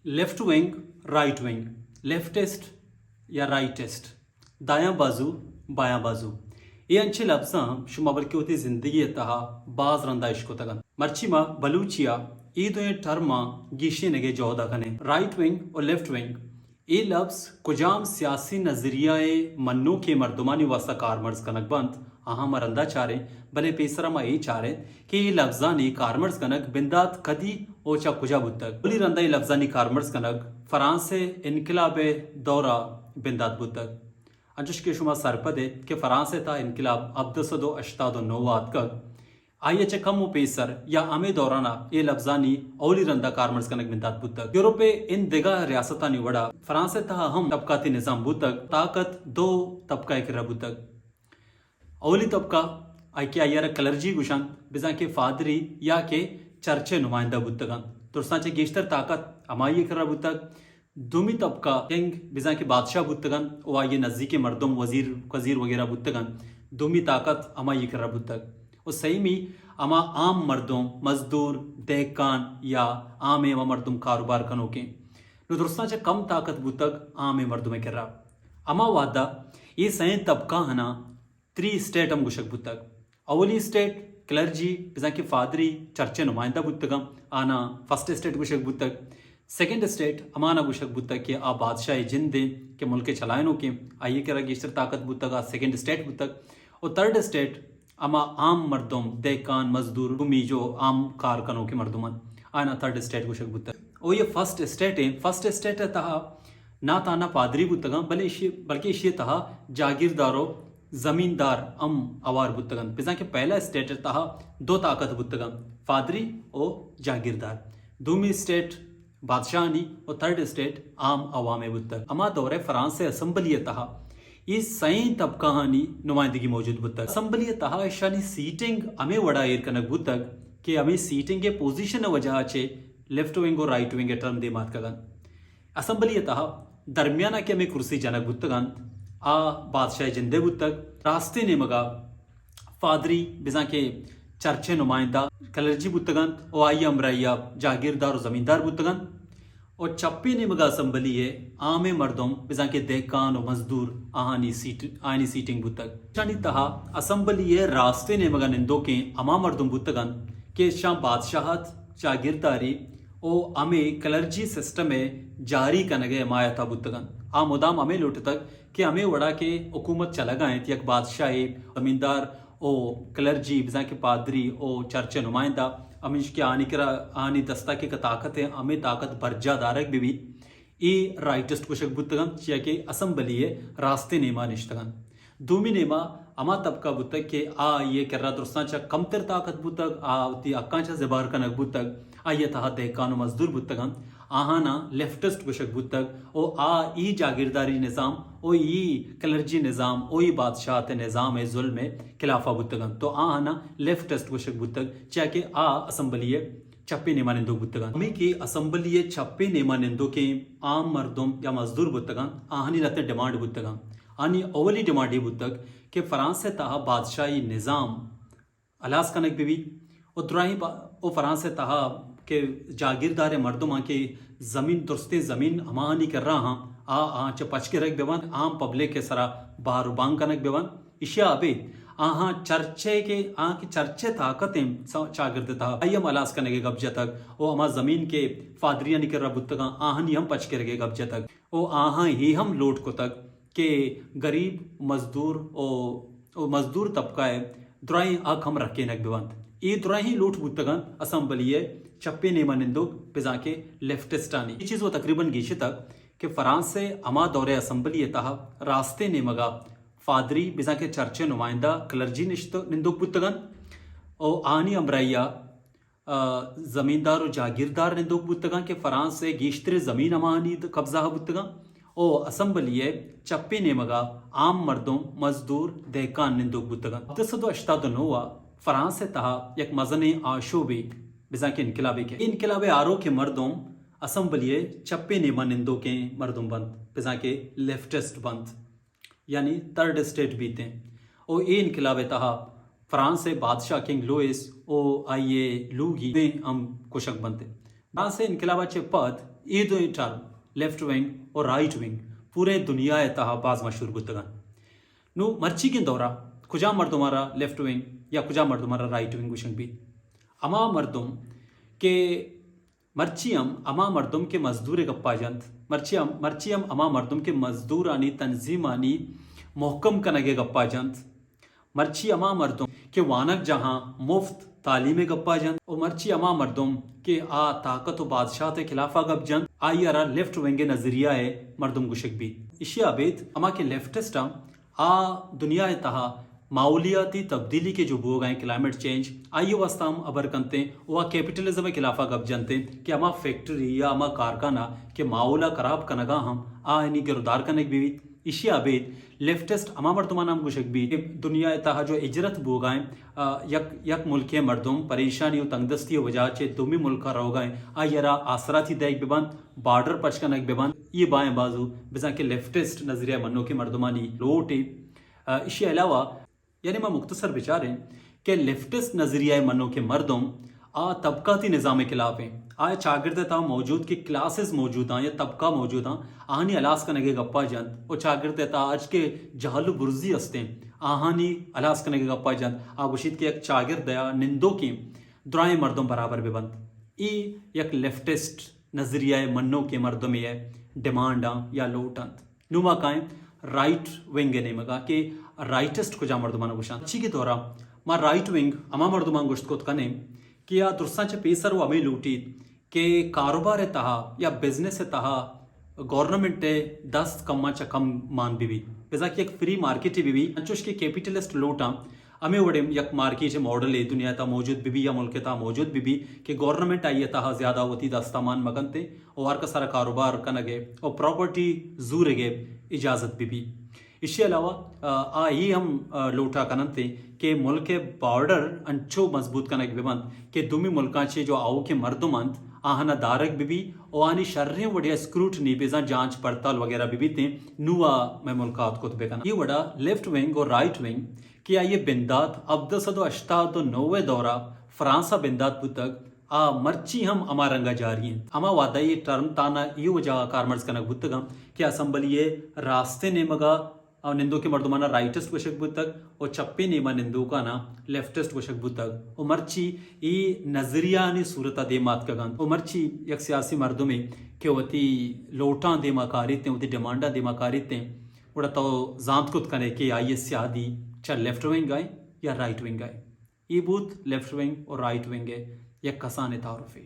Left wing, right wing, leftist یا رائٹسٹ، دایاں بازو، بایاں بازو، اے انچیں لبزاں شما بلکہ وتی زندگی ءِ تہا باز رندا اشکتگ انت۔ مرچی ما بلوچی ءَ اے دوئیں ٹرماں گیشینگ ءِ جہد ءَ کنیں۔ رائٹ ونگ و لیفٹ ونگ، اے لبز کجام سیاسی نظریہ ءِ منوکیں مردمانی واستا کارمرز کنگ بنت، آہاں ما رندا چاریں، بلے پیسرا ما اے چاریں کہ اے لبزانی کارمرز کنگ بندات کدی و چہ کجا بوتگ؟ اولی رندا اے لبزانی کارمرز کنگ فرانس ءِ انقلاب ءِ دورا بندات بوتگ۔ انچوش کہ شما سرپد ات کہ فرانس ءِ تہا انقلاب ہپدہ سد و ہشتاد و نو ءَ آتکگ، آئی ءَ چہ کمو پیسر یا ہمے دورانا اے لبزانی اولی رندا کارمرز کنگ بندات بوتگ۔ یورپ ءِ اندگہ ریاستانی وڑا فرانس ءِ تہا ہم طبقاتی نظام بوتگ، طاقت دو طبقہ ءِ کرا بوتگ۔ اولی طبقہ، آئی کہ آئی ءَ را کلرجی گوشنت، بزاں کہ فادری یا کہ چرچ ءِ نمائندہ بوتگ انت۔ درستاں چہ گیشتر طاقت ہمائی ءِ کرا بوتگ۔ دومی طبقہ کنگ، بزاں کہ بادشاہ بوتگ انت و آئی ءِ نزیکیں مردم، وزیر، وزیر وغیرہ بوتگ انت۔ دومی طاقت ہمائی ءِ کرا بوتگ۔ و سیمی ہما عام مردم، مزدور، دہکان یا عام ءِ ہما مردم کاروبار کنوکیں۔ نو درستاں چہ کم طاقت بوتگ عام ءِ مردم ءِ کرا۔ ہما وہدا اے سئیں طبقہ آناں تری اسٹیٹ ہم گوشگ بوتگ۔ اولی اسٹیٹ کلرجی، بزاں کہ فادری، چرچ ءِ نمائندہ بوتگاں، آناں فرسٹ اسٹیٹ گوشگ بوتگ۔ سیکنڈ اسٹیٹ ہمانا گوشگ بوتگ کہ آ بادشاہ ءِ جند انت کہ ملک ءِ چلائینوکیں، آئی ءِ کرا گیشتر طاقت بوتگ، آ سیکنڈ اسٹیٹ بوتگ۔ و تھرڈ اسٹیٹ ہما عام مردم، دہکان، مزدور، بھومی جو عام کار کنوکیں مردم انت، آناں تھرڈ اسٹیٹ گوشگ بوتگ۔ و اے فرسٹ اسٹیٹ انت، فرسٹ اسٹیٹ ءِ تہا نہ تہنا پادری بوتگاں، بلے ایشی، بلکہ ایشی ءِ تہا جاگیردار و زمیندار ہم ہوار بوتگ انت، بزاں کہ پہلا اسٹیٹ ءِ تہا دو طاقت بوتگ انت، پادری و جاگیردار۔ دومی اسٹیٹ بادشاہانی و تھرڈ اسٹیٹ عام عوام ءِ بوتگ۔ ہما دور ءَ فرانس ءِ اسمبلی ءِ تہا اے سئیں طبقہانی نمائندگی موجود بوتگ۔ اسمبلی ءِ تہا ایشانی سیٹنگ ہمے وڑا ایر کنگ بوتگ کہ ہمے سیٹنگ ءِ پوزیشن ءِ وجہ ءَ چہ لیفٹ ونگ و رائٹ ونگ ءِ ٹرم دیما اتکگ انت۔ اسمبلی ءِ تہا درمیان ءَ کہ ہمے کرسی جنگ بوتگ انت، آ بادشاہ ءِ جندے بوتگ۔ راستیں نیمگ ءَ پادری، بزاں کہ چرچ ءِ نمائندہ، کلرجی بوتگ انت و آئی ءِ ہمراہی ءَ جاگیردار و زمیندار بوتگ انت۔ و چپیں نیمگ ءَ اسمبلی ءِ عامیں مردم، بزاں کہ دہکان و مزدور، آہانی سیٹ، آہانی سیٹنگ بوتگ۔ ایشانی تہا اسمبلی ءِ راستیں نیمگ ءَ نندوکیں ہما مردم بوتگ انت کہ ایشاں بادشاہت، جاگیرداری و ہمے کلرجی سسٹم ءِ جاری کنگ ءِ حمایت ءَ بوتگ انت۔ آ مدام ہمے لوٹتگ کہ ہمے وڑا کہ حکومت چلگا انت، یک بادشاہے، زمیندار و کلرجی، بزاں کہ پادری و چرچ ءِ نمائندہ، ہمیش کہ آنی کرا، آنی دستا کہ طاقت ءِ، ہمے طاقت برجاہ دارگ بہ بیت۔ اے رائٹسٹ گوشگ بوتگ انت، چیا کہ اسمبلی ءِ راستیں نیما نشتگ انت۔ دومی نیما ہما طبقہ بوتگ کہ آ آئی ءِ کرا درستاں چہ کمتر طاقت بوتگ، آ وتی حقاں چہ زبہر کنگ بوتگ، آئی ءِ تہا دہکان و مزدور بوتگ انت، آہاناں لیفٹسٹ گوشگ بوتگ و آ ای جاگیرداری نظام و ای کلرجی نظام و ای بادشاہت ءِ نظام ءِ ظلم ءِ خلافا بوتگ انت، تو آہاناں لیفٹسٹ گوشگ بوتگ، چیا کہ آ اسمبلی ءِ چپیں نیما نندوک بوتگ انت۔ ہمے کہ اسمبلی ءِ چپیں نیما نندوکیں عام مردم یا مزدور بوتگ انت، آہانی لہتیں ڈیمانڈ بوتگ انت۔ آہانی اولی ڈیمانڈ اے بوتگ کہ فرانس ءِ تہا بادشاہی نظام ہلاس کنگ بہ بیت و دراہیں با-، و فرانس ءِ تہا کہ جاگیردار مردماں کہ زمین، درستیں زمین ہماہانی کرا ہاں، آ، آ چہ پچ گرگ بہ بنت، عام پبلک ءِ سرا بار و بانگ کنگ بہ بنت۔ ایشی ءَ ابید آہاں چرچ ءِ کہ، آ کہ چرچ ءِ طاقت انت س-، چاگرد ءِ تہا، آئی ہم ہلاس کنگ ءِ گپ جتگ و ہما زمین کہ پادریانی کرا بوتگاں، آہانی ہم پچ گرگ ءِ گپ جتگ و آہاں اے ہم لوٹ کتگ کہ گریب، مزدور و، و مزدور طبقہ ءِ دراہیں حق ہم رکینگ بہ بنت۔ اے دراہیں لوٹ بوتگ انت اسمبلی ءِ چپیں نیما نندوک، بزاں کہ لیفٹسٹانی۔ اے چیز و تقریباً گیشتگ کہ فرانس ءِ ہما دور ءِ اسمبلی ءِ تہا راستیں نیمگ ءَ پادری، بزاں کہ چرچ ءِ نمائندہ، کلرجی نشت، نندوک بوتگ انت و آہانی ہمراہی ءَ، آ، زمیندار و جاگیردار نندوک بوتگ انت کہ فرانس ءِ گیشتریں زمین ہماہانی د-، قبضہ ءَ بوتگ انت و اسمبلی ءِ چپیں نیمگ ءَ عام مردم، مزدور، دہکان نندوک بوتگ انت۔ ہپدہ سد و ہشتاد و نو ءَ فرانس ءِ تہا یک مزنیں آشوبے، بزاں کہ انقلابے کئیت۔ اے انقلاب ءِ آروکیں مردم اسمبلی ءِ چپیں نیما نندوکیں مردم بنت، بزاں کہ لیفٹسٹ بنت، یعنی تھرڈ اسٹیٹ بیت انت۔ و اے انقلاب ءِ تہا فرانس ءِ بادشاہ کنگ لوئس و آئی ءِ لوگی ہم کشگ بنت۔ فرانس ءِ انقلاب ءَ چہ پد اے دوئیں ٹرم، لیفٹ ونگ اور رائٹ ونگ، پورے دنیا ءِ تہا باز مشہور بوتگ انت۔ نوں مرچیگیں دور ءَ کجام مردم ءَ را لیفٹ ونگ یا کجام مردم ءَ را رائٹ ونگ گوشگ بیت؟ ہما مردم کہ مرچی ہم ہما مردم کہ مزدور ءِ گپا جنت، مرچی ہم، مرچی ہم ہما مردم کہ مزدورانی تنظیمانی محکم کنگ ءِ گپا جنت، مرچی ہما مردم کہ وانگجاہاں مفت تعلیم ءِ گپا جنت، و مرچی ہما مردم کہ آ طاقت و بادشاہت ءِ خلافا گپ جنت، آئی ءَ را لیفٹ ونگ ءِ نظریہ ءِ مردم گوشگ بیت۔ ایشی ءَ ابید ہما کہ لیفٹسٹ آں، آ دنیا ءِ تہا ماحولیاتی تبدیلی کہ جو بوگا ایں، کلائمیٹ چینج، آئی ءِ واسطہ ہم ہبر کنت ایں، و آ کیپیٹلزم ءِ خلافا گپ جنت ایں کہ ہما فیکٹری یا ہما کارخانہ کہ ماحول ءَ خراب کنگا ہم، آہانی گرودار کنگ بہ بیت۔ ایشی ءَ ابید لیفٹسٹ ہما مردماں ہم گوشگ بیت کہ دنیا ءِ تہا جو ہجرت بوگا ایں، آ، یک، یک ملکے ءِ مردم پریشانی و تنگدستی ءِ وجہ چہ دومی ملکا روگا ایں، آئی ءَ را آسراتی دئیگ بہ بنت، بارڈر پچ کنگ بہ بنت۔ اے بائیں بازو بزاں کہ لیفٹسٹ نظریہ ءِ منوکیں مردمانی لوٹ ایں۔ آ، ایشی ءَ علاوہ، یعنی ما مختصر بچاریں کہ لیفٹسٹ نظریہ ءِ منوکیں مردم آ طبقاتی نظام ءِ خلاف ایں۔ آ چاگرد ءِ تہا موجود کہ کلاسز موجود آں یا طبقہ موجود آں، آہانی ہلاس کنگ ءِ گپا جنت، و چاگرد ءِ تہا ہرچ کہ جہل و برزی است ایں، آہانی ہلاس کنگ ءِ گپا جنت۔ آ گوشیت کہ یک چاگرد ءَ نندوکیں درائیں مردم برابر بہ بنت۔ اے یک لیفٹسٹ نظریہ ءِ منوکیں مردمے ءِ ڈیمانڈ آں یا لوٹ انت۔ نوں ما کائیں رائٹ ونگ ءِ نیمگا کہ رائٹسٹ کجام مردماں گوشنت۔ مرچیگیں دورا ما رائٹ ونگ ہما مردماں گوشت کت کنیں کہ آ درستاں چہ پیسر و ہمے لوٹیت کہ کاروبار ءِ تہا یا بزنس ءِ تہا گورنمنٹ ءِ دست کماں چہ کم مان بہ بیت، بزاں کہ یک فری مارکیٹے بہ بیت، انچوش کہ کیپیٹلسٹ لوٹاں ہمے وڑیں یک مارکیٹ ءِ ماڈلے دنیا ءِ تہا موجود بہ بیت یا ملک ءِ تہا موجود بہ بیت کہ گورنمنٹ آئی ءِ تہا زیادہ وتی دستا مان مہ کنت و ہر کس ءَ را کاروبار کنگ ءِ و پراپرٹی زورگ ءِ اجازت بہ بیت۔ ایشی ءِ علاوہ، آ، آ اے ہم، آ، لوٹا کننت کہ ملک ءِ بارڈر انچو مضبوط کنگ بہ بنت کہ دومی ملکاں چہ جو آؤکیں مردم انت، آہاں دارگ بہ بیت و آہانی شریں وڑے ءَ اسکروٹنی، بزاں جانچ پڑتال وغیرہ بہ بیت، نوں آ مئے ملک ءَ آتکت بہ کننت۔ اے وڑا لیفٹ ونگ و رائٹ ونگ کہ آئی ءِ بندات ہبدہ سد و ہشتاد و نو ءِ دورا فرانس ءَ بندات بوتگ، آ مرچی ہم ہما رنگ ءَ جاری انت۔ ہما وہد ءَ اے ٹرم تانا اے وجہ ءَ کارمرز کنگ بوتگ انت کہ اسمبلی ءِ راستیں نیمگ ءَ نندوکیں مردماناں رائٹسٹ گوشگ بوتگ و چپیں نیما نندوکاناں لیفٹسٹ گوشگ بوتگ و مرچی اے نظریہانی صورت ءَ دیم ءَ آتکگ انت و مرچی یک سیاسی مردمے کہ وتی لوٹاں دیما کاریت انت، وتی ڈیمانڈاں دیما کاریت انت، گڑا تو زانت کت کن ئے کہ آئی ءِ سیادی چہ لیفٹ ونگ ءَ انت یا رائٹ ونگ ءَ انت۔ اے بوت لیفٹ ونگ و رائٹ ونگ ءِ یک کسانیں تعارفے۔